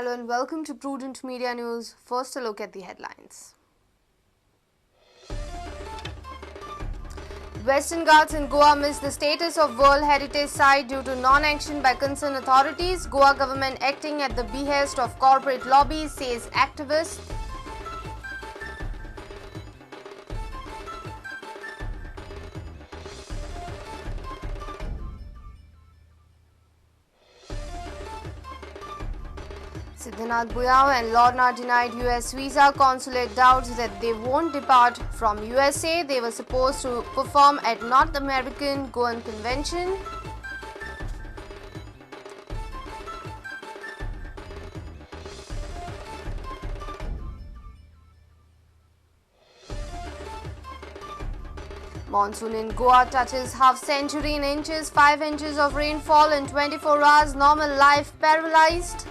Karan. Welcome to Prudent Media News. First, a look at the headlines. Western Ghats in Goa missed the status of World Heritage Site due to non-action by concerned authorities. Goa government acting at the behest of corporate lobbies, says activists. Siddhanath Buyao and Lorna denied US visa. Consulate doubts that they won't depart from USA. They were supposed to perform at North American Goan Convention. Monsoon in Goa touches half century in inches, 5 inches of rainfall in 24 hours, normal life paralyzed.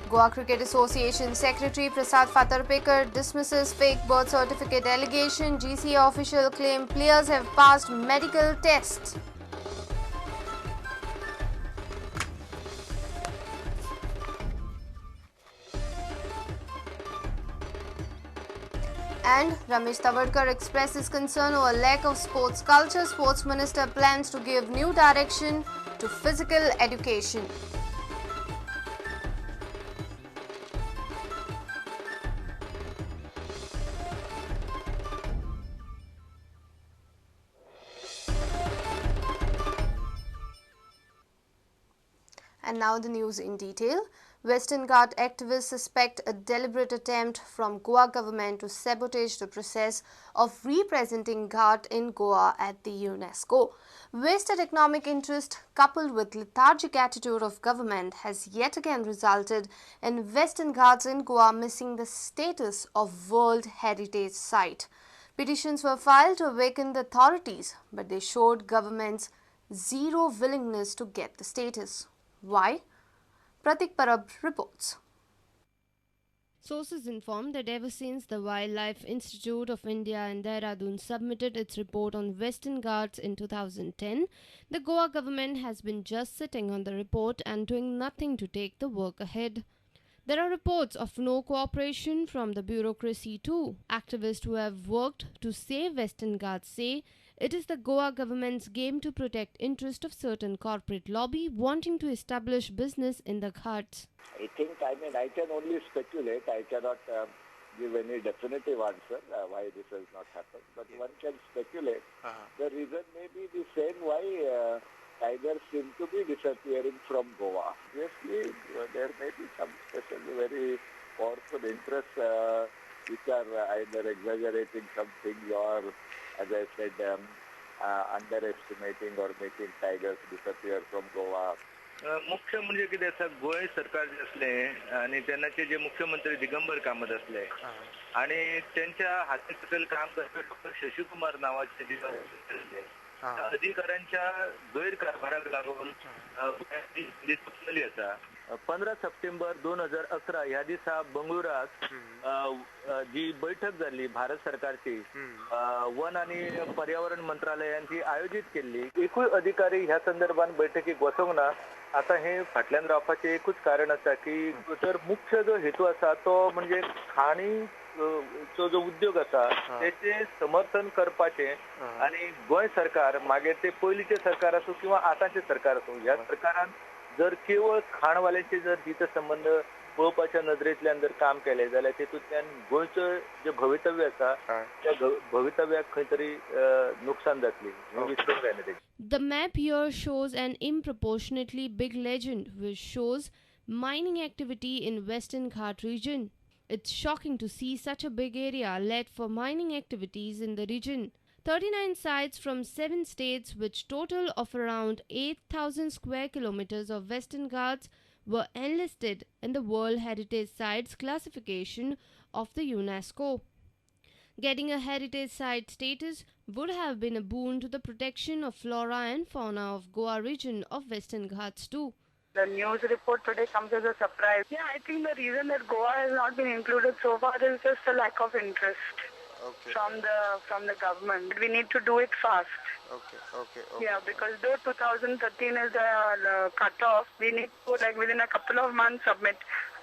Goa Cricket Association Secretary Prasad Fatarpekar dismisses fake birth certificate allegation. GCA official claim players have passed medical tests. And Ramesh Tawadkar expresses concern over lack of sports culture. Sports Minister plans to give new direction to physical education. And now the news in detail. Western Ghat activists suspect a deliberate attempt from Goa government to sabotage the process of representing Ghat in Goa at the UNESCO. Wasted economic interest coupled with lethargic attitude of government has yet again resulted in Western Ghats in Goa missing the status of World Heritage Site. Petitions were filed to awaken the authorities, but they showed government's zero willingness to get the status. Why? Pratik Parab reports. Sources informed that ever since the Wildlife Institute of India in Dehradun submitted its report on Western Ghats in 2010, the Goa government has been just sitting on the report and doing nothing to take the work ahead. There are reports of no cooperation from the bureaucracy too. Activists who have worked to save Western Ghats say it is the Goa government's game to protect interest of certain corporate lobby wanting to establish business in the Ghats. I think, I can only speculate. I cannot give any definitive answer why this has not happened. But one can speculate. The reason may be the same why tigers seem to be disappearing from Goa. Obviously, there may be some special, very powerful interests which are either exaggerating something or, as I said, underestimating or making tigers disappear from Goa. मुख्य म्हणजे कितें आसा, गोंय सरकार जे आसलें आनी तेन्नाचे जे मुख्यमंत्री दिगंबर कामत आसले आनी तेंच्या हाती सकयल काम करपी डॉक्टर शशिकुमार नांवाचे जे आसले, अधिकाऱ्यांच्या गैरकारभाराक लागून चुकलेली आसा. 15 सप्टेंबर 2011 ह्या दिसा बंगळुराक जी बैठक जाल्ली भारत सरकारची वन आनी पर्यावरण मंत्रालयान ती आयोजीत केल्ली. एकूय अधिकारी ह्या संदर्भात बैठकीक वचोंक ना. आतां हे फाटल्यान रावपाचें एकूच कारण आसा की तर मुख्य जो हेतू आसा तो म्हणजे खाणी जो उद्योग आसा तेचें समर्थन करपाचें आनी गोंय सरकार मागीर ते पयलींचें सरकार आसूं किंवा आतांचें सरकार आसूं, ह्या सरकारान जर केवळ खाणवाल्यांचे जर हित संबंद पळोवपाच्या नदरेंतल्यान जर काम केलें जाल्यार तेतूंतल्यान गोंयचें जें भवितव्य आसा त्या भवितव्याक खंय तरी नुकसान जातलें हें विसरूंक जायना तेजें. The map here shows an improportionately big legend which shows mining activity in Western Ghat region. It's shocking to see such a big area let for mining activities in the region. 39 sites from 7 states, which total of around 8,000 square kilometers of Western Ghats, were enlisted in the World Heritage Sites classification of the UNESCO. Getting a heritage site status would have been a boon to the protection of flora and fauna of Goa region of Western Ghats too. The news report today comes as a surprise. Yeah, I think the reason that Goa has not been included so far is just a lack of interest from the government. We need to do it fast. Okay. Yeah, because though 2013 is the cutoff, we need to, like, within a couple of months submit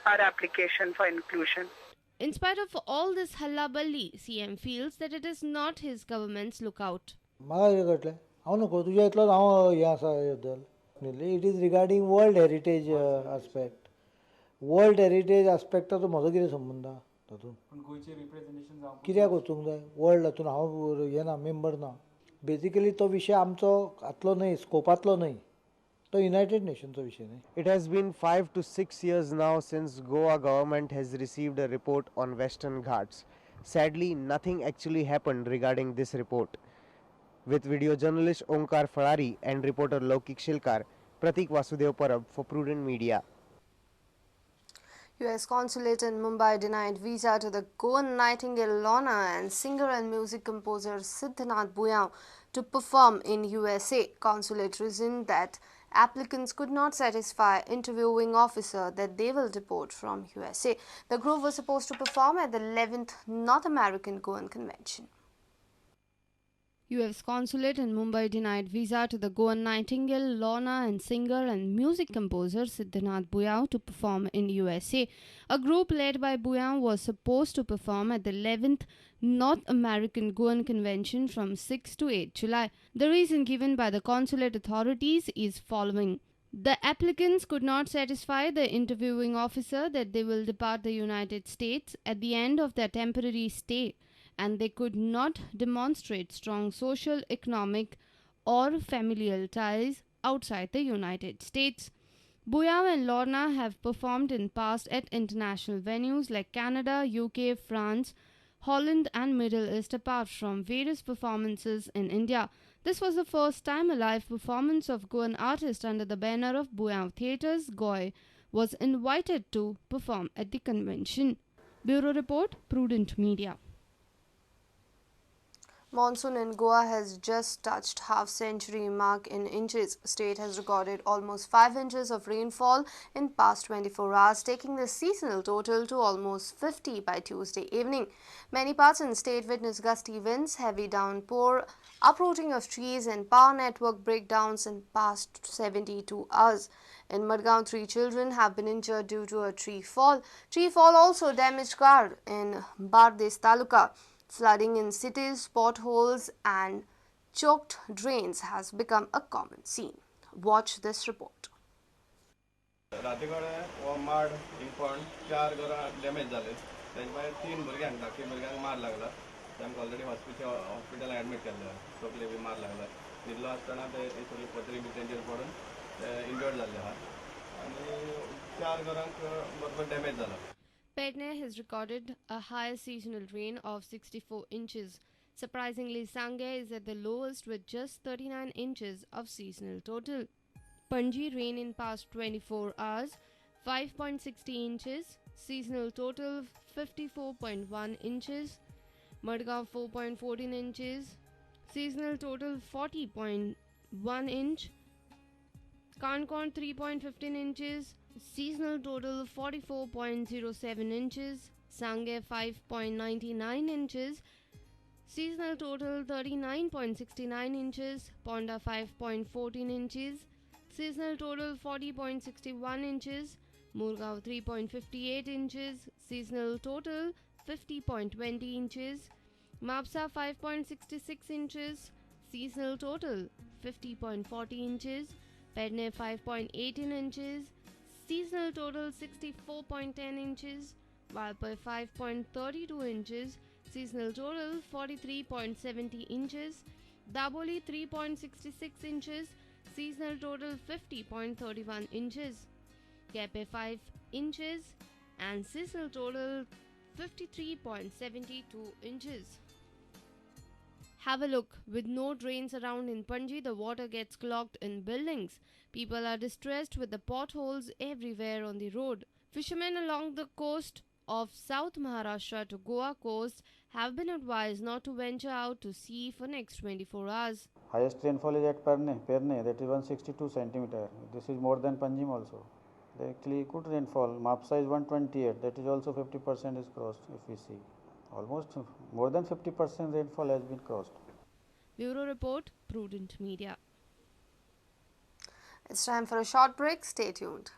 our application for inclusion. In spite of all this hullabaloo, CM feels that it is not his government's lookout. म्हाका कितें कळटलें, हांव नको तुज्या इतलोच हांव हें आसा बद्दल. It is regarding world heritage aspect. World heritage आस्पेक्टाचो म्हजो कितें संबंद आहा तातूंत? कित्याक वचूंक जाय वर्ल्ड हातून? हांव हें ना, मेंबर ना. बेजिकली तो विशय आमचो हातलो न्हय, स्कोपांतलो न्हय, तो युनायटेड नेशनचो विशय न्हय. It has been 5 to 6 years now since Goa government has received a report on Western Ghats. Sadly, nothing actually happened regarding this report. With video journalist Onkar Farari and reporter Laukik Shilkar, Pratik Vasudev Parab for Prudent Media. US consulate in Mumbai denied visa to the Goan Nightingale Lorna and singer and music composer Siddhanath Buyao to perform in USA. Consulate reasoned that applicants could not satisfy interviewing officer that they will deport from USA. The group was supposed to perform at the 11th North American Goan Convention. US consulate in Mumbai denied visa to the Goan Nightingale Lorna and singer and music composer Siddhanath Buyao to perform in USA. A group led by Buyao was supposed to perform at the 11th North American Goan Convention from 6 to 8 July. The reason given by the consulate authorities is following. The applicants could not satisfy the interviewing officer that they will depart the United States at the end of their temporary stay, and they could not demonstrate strong social, economic or familial ties outside the United States. Buyao and Lorna have performed in past at international venues like Canada, UK, France, Holland and Middle East, apart from various performances in India. This was the first time a live performance of Goan artist under the banner of Buyao Theatres, Goa, was invited to perform at the convention. Bureau Report, Prudent Media. Monsoon in Goa has just touched half-century mark in inches. State has recorded almost 5 inches of rainfall in past 24 hours, taking the seasonal total to almost 50 by Tuesday evening. Many parts in state witnessed gusty winds, heavy downpour, uprooting of trees and power network breakdowns in past 72 hours. In Madgaon, 3 children have been injured due to a tree fall. Tree fall also damaged car in Bardez Taluka. Flooding in cities, potholes and choked drains has become a common scene. Watch this report. रातीकडे हो माड इंपण 4 घरां damage जाले. तेजे मागीर 3 भुरग्यांक, धाकटी भुरग्यांक मार लागला. तांकां ऑलरेडी हॉस्पिटलान एडमीट केल्ले. तकले बी मार लागला. न्हिदलो आसतना ते सगळी पत्री बी तेंचेर पडून ते इंजर्ड जाल्ले आहा आनी 4 घरांक बरोबर डॅमेज जाला. Pedne has recorded a high seasonal rain of 64 inches. Surprisingly, Sange is at the lowest with just 39 inches of seasonal total. Panji rain in past 24 hours, 5.60 inches, seasonal total 54.1 inches. Madgaon 4.14 inches, seasonal total 40.1 inch. Canacona 3.15 inches, seasonal total 44.07 inches. Sange 5.99 inches, seasonal total 39.69 inches. Ponda 5.14 inches, seasonal total 40.61 inches. Murgaon 3.58 inches, seasonal total 50.20 inches. Mapsa 5.66 inches, seasonal total 50.40 inches. Pedne 5.18 inches, seasonal total 64.10 inches. Valpoi 5.32 inches, seasonal total 43.70 inches. Daboli 3.66 inches, seasonal total 50.31 inches. Kepe 5 inches and seasonal total 53.72 inches. Have a look. With no drains around in Panji, the water gets clogged in buildings. People are distressed with the potholes everywhere on the road. Fishermen along the coast of South Maharashtra to Goa coast have been advised not to venture out to sea for next 24 hours. Highest rainfall is at Pernem, that is 162 centimeter. This is more than Panjim also. Actually good rainfall. Mapsa is 128, that is also 50% is crossed if we see. Almost more than 50% rainfall has been crossed. Bureau Report, Prudent Media. It's time for a short break. Stay tuned.